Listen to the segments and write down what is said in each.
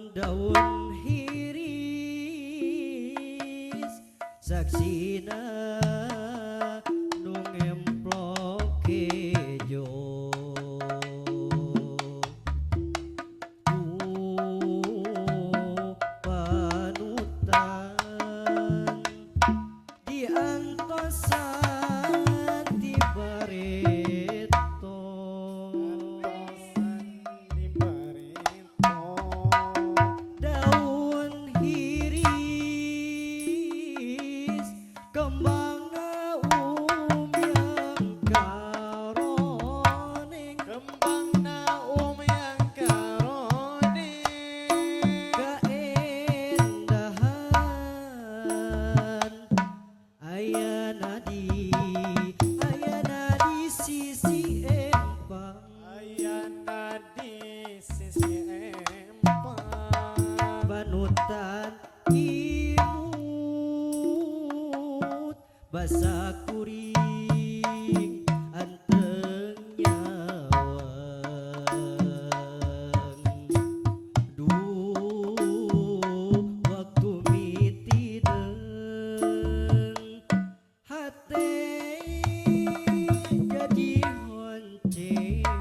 Daun hiris saksina nu ngemplok kejo ku panutan diantosan ti bareto. Daun hiris kembang naum yang karoning, Kembang naum yang karoning, kaendahan ayana di, ayana di sisi empang, ayana di sisi empang, panutan imut basa kuring anteng nyawang. Duh waktu mitideung hate jadi honcewang.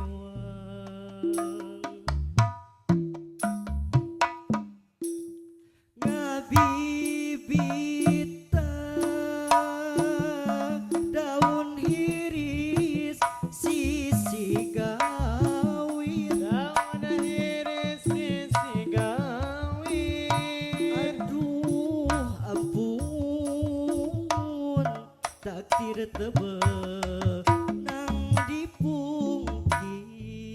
Ngabibita daun hiris sisi gawir, daun hiris sisi gawir, aduh ampun takdir tebenang dipungkir,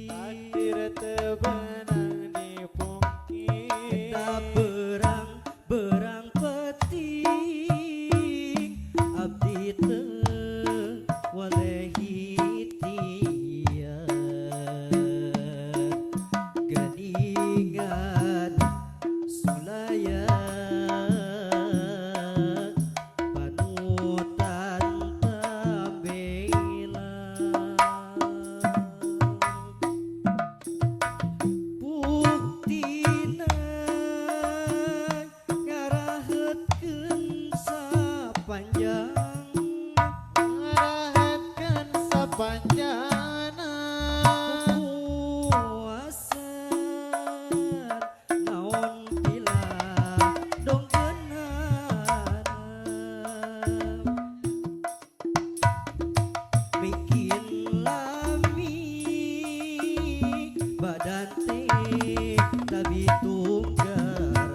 takdir tebenang dipungkir, eta berang berang peting abdi teu walehi tian geningan sulaya panutan tabela. Buktina ngarahetkeun sapanjang, ngarahetkeun sapanjana, kuasa naon pila dongkeunana, bikin lami badan teh tabi tunggaran.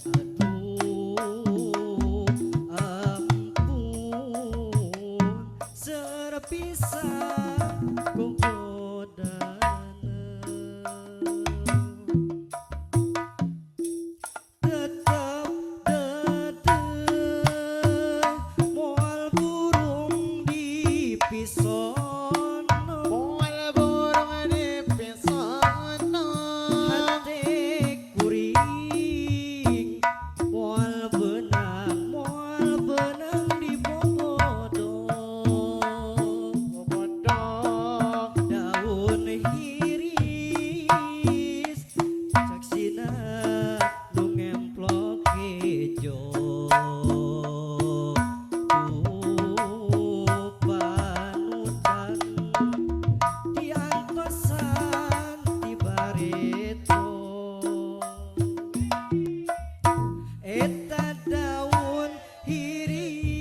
Aduh ampun serpisan kongkodana, tetep dedeh moal burung dipisono, moal burung dipisono, hate kuring moal benang, moal benang dibodong, bodong, daun hiris saksina nu ngemplok kejo ku panutan diantosan ti bareto. Eta daun hiris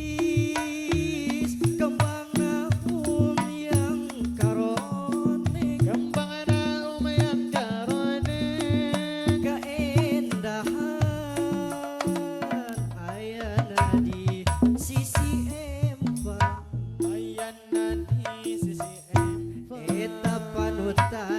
kembang naum yang karoning, kembang naum yang karoning, kaendahan ayana di sisi empang, ayana di sisi empang, eta panutan